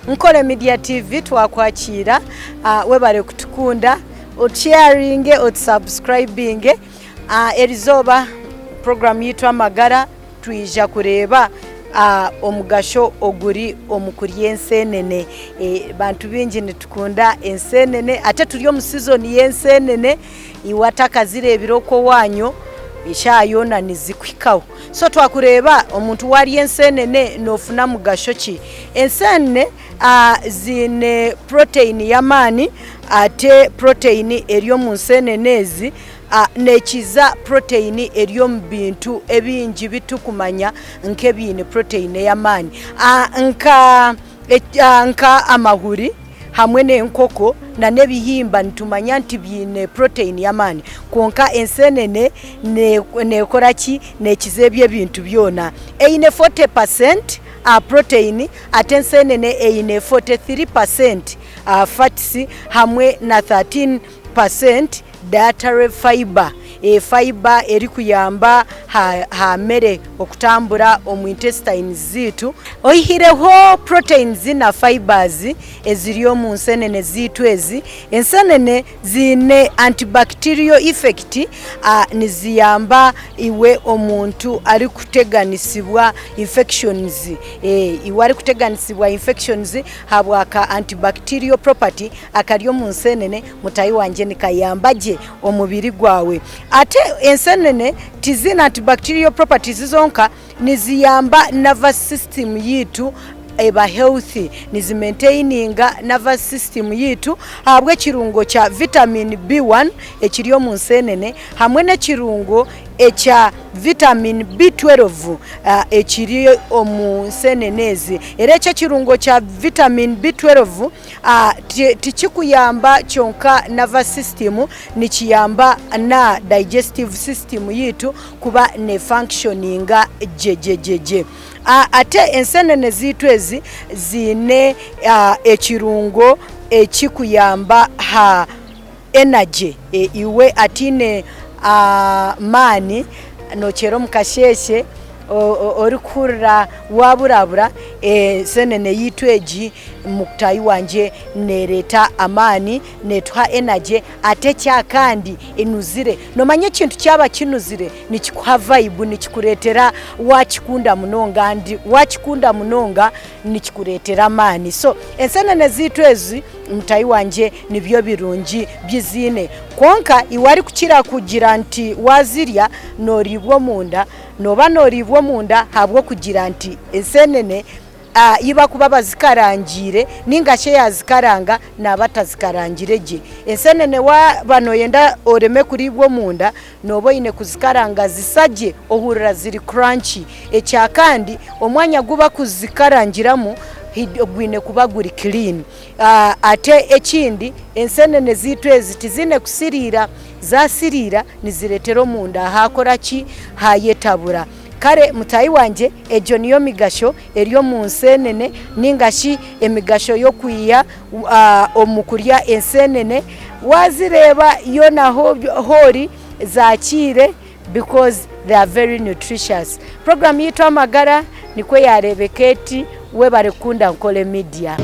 Nkore Media TV twakwakiira, webare kutukunda, otusheyaringe, otusubscribinge. Erizooba puroguramu yaitu Amagara twija kureeba omugasho oguri omu kurya ensenene. Bantu baingi nitukunda ensenene ate turi omu sizoni y'ensenene, iwe atakazireebire okwo owaanyu eshaaha yoona nizikuhikaho. So twakureeba omuntu waarya ensenene noofuna mugasho ki? Ensenene ziine protein y'amaani ate protein eri omu nsenene ezi neekiza protein eri omu bintu ebingi ebi turikumanya nk'ebiine protein ey'amaani nka Nka amahuri hamwe n'enkoko nana ebihimba nitumanya nti biine protein y'amaani kwonka ensenene nekora ki? Nekiza ebyo ebintu byona. Eine 40% protein ate ensenene eine 43% fats hamwe na 13% Dietary fibre, fibre erikuyamba aha mere okutambura omu intestines zaitu. Oihireho proteins na fibres eziri omu nsenene zaitu ezi, ensenene ziine antibacterial effect, niziyamba iwe omuntu arikuteganisibwa infections, iwe arikuteganisibwa infections ahabwa ka antibacterial property akari omu nsenene. Mutaahi wangye nikayamba gye omubiri gwawe. Ate ensenene tiziine antibacterial properties zonka, niziyamba nervous system yaitu eba healthy. Nizi maintaininga nervous system yaitu ahabw'ekirungo kya vitamin B1 ekiri omu nsenene hamwe n'ekirungo ekya vitamin B12 ekiri omu nsenene ezi. Era eki ekirungo kya vitamin B12 Tikikuyamba kyonka nervous system, nikiyamba na digestive system yaitu kuba ne functioninga gyegyegyegye. Ate ensenene zaitu ezi ziine ekirungo ekikuyamba ha energy, iwe ataine maani nokyera omu kasheeshe orikuhurira waburabura, ensenene yaitu egi mutaahi wangye nereeta amaani, netuha energy ate ekyakandi enuzire. Nomanya ekintu kyaba kinuzire nikikuha vibe, nikikureetera wakikunda munonga and wakikunda munonga nikikureetera amaani. So ensenene zaitu ezi mutaahi wangye nibyo birungi bi ziine. Kwonka iwe arikukira kugira nti waazirya nooriibwa omunda, nooba nooriibwa omunda ahabw'okugira nti ensenene ei barikuba bazikarangiire nainga shi eyaazikaranga naaba atazikarangire gye. Ensenene waaba nooyenda oreme kuriibwa omunda, nooba oine kuzikaranga zisa gye ohurira ziri crunchy. Ekya kandi omwanya ogu bakuzikarangiramu gwine kuba guri clean. Ate ekindi ensenene zaitu ezi tiziine kusiriira, zaasiriira nizireetera omunda haakora ki? Haayetabura. Kare mutaahi wangye egyo niyo migasho eri omu nsenene nainga shi emigasho y'okwiha omu kurya ensenene. Waazireeba yoona ahu ori zaakiire because they are very nutritious. Puroguraamu yaitu Amagara nikwo yaareebeka eti, webare kukunda Nkole Media.